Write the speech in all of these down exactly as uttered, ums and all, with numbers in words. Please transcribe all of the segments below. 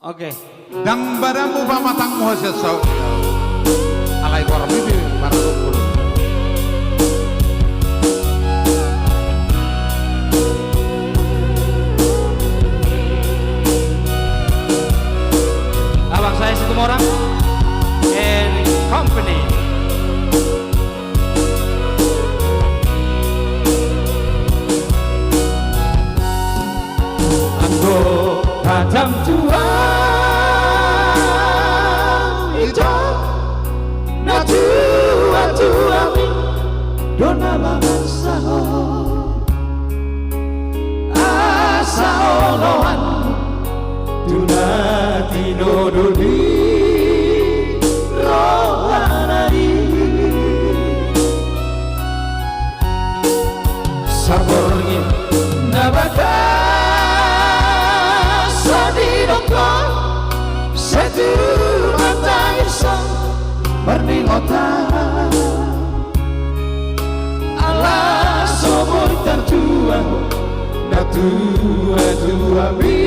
Oke. Ndang badanmu pamatangmu hasian saut. Alai goarmi pe mardompol. Abang saya Situmorang and company. Anggo padantua i do, natuatuami do na mangasahon. Asa oloan tu na tinodo ni rohana i. Saborngin na bagas so didok, sai tu mata i so marningotan. Ala so boi tartua natuatuami,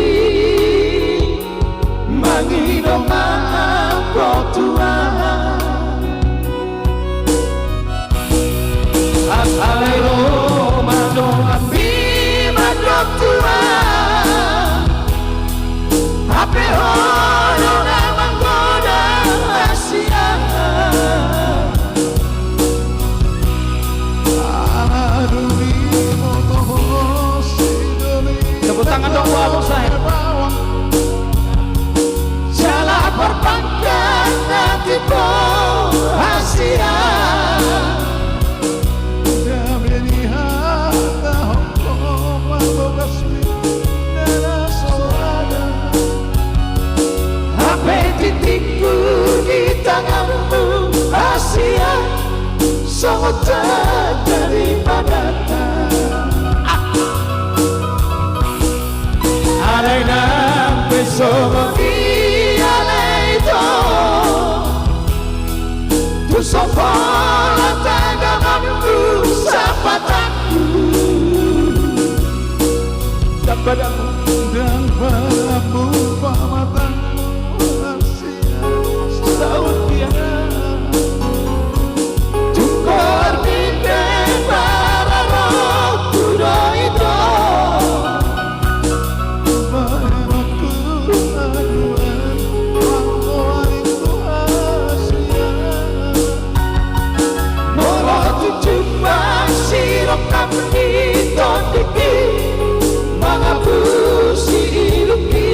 mangido ma ampo Tuhan. Alai ro ma donganmi mandok Tuhan, hape ho do na manggoda hasian. Tepuk tangan dong buat Abang Said. Jala parbangga na timbo hasian. Hape titikku di tanganmu hasian, songon tanda ni padanta. Alai nang pe songon i alai do, tu so pola tanggamanku, sapatanku. Ndang badanmu, ndang badanmu pamatangmu hasian. Saut dia. Tung goarmi pe mararo tu do i do. Molo tung jumpang sidongkap ni tondingki mangapusi ilungki.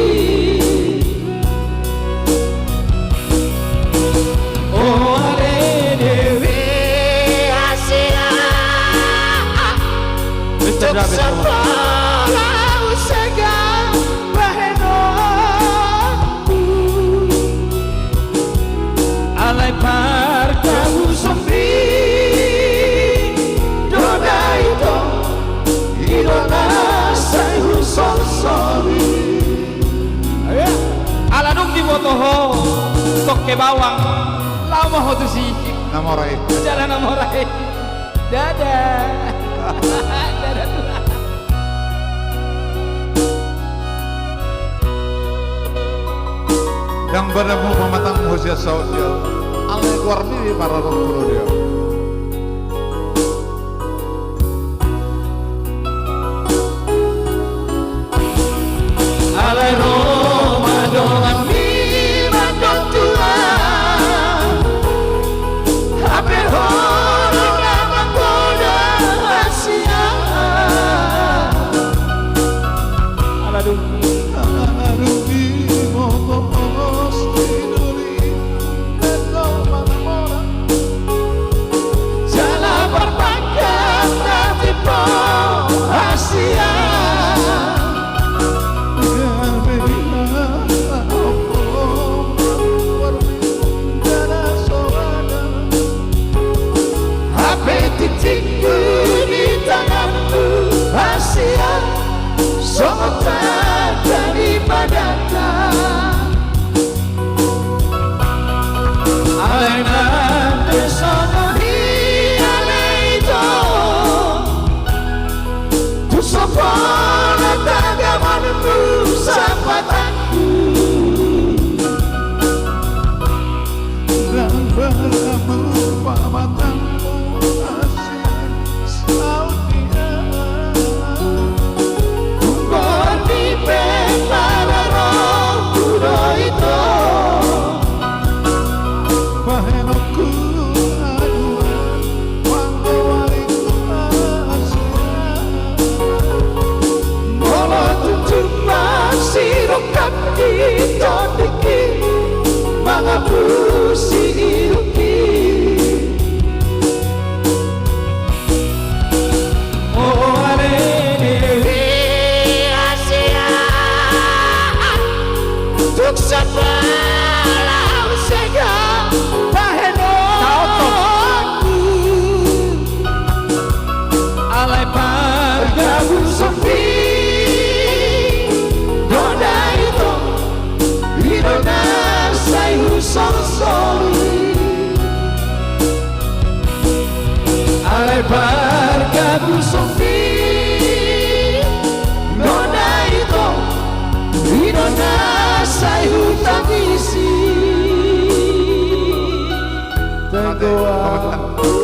O ale Dewi Asia, tok sapola usega bahenonku. Alai pargauson ni do na i do, i do na sai husolsoli. Ala dung diboto ho tongke bawang, laho ma ho tusi. Na mora i. Jala na mora i. Dadah. Dadah Tuhan. Ndang badanmu pamatangmu hasian saut dia. Alai goarmi pe mararo tu do i do. Alai ro ma donganmi mandok Tuhan, hape ho do na manggoda hasian. Ala dung, ala dung diboto ho si doli. Jala parbangga na timbo hasian. Hami tondingki mangapusi idupki. O ale ni asi an, tung sampulu sega bahenonku. Alai pargabusonmi do na ito, i do na sai husolsoli. Alai pargabusonmi do na ito, i do na sai hutangisi. Tanggo.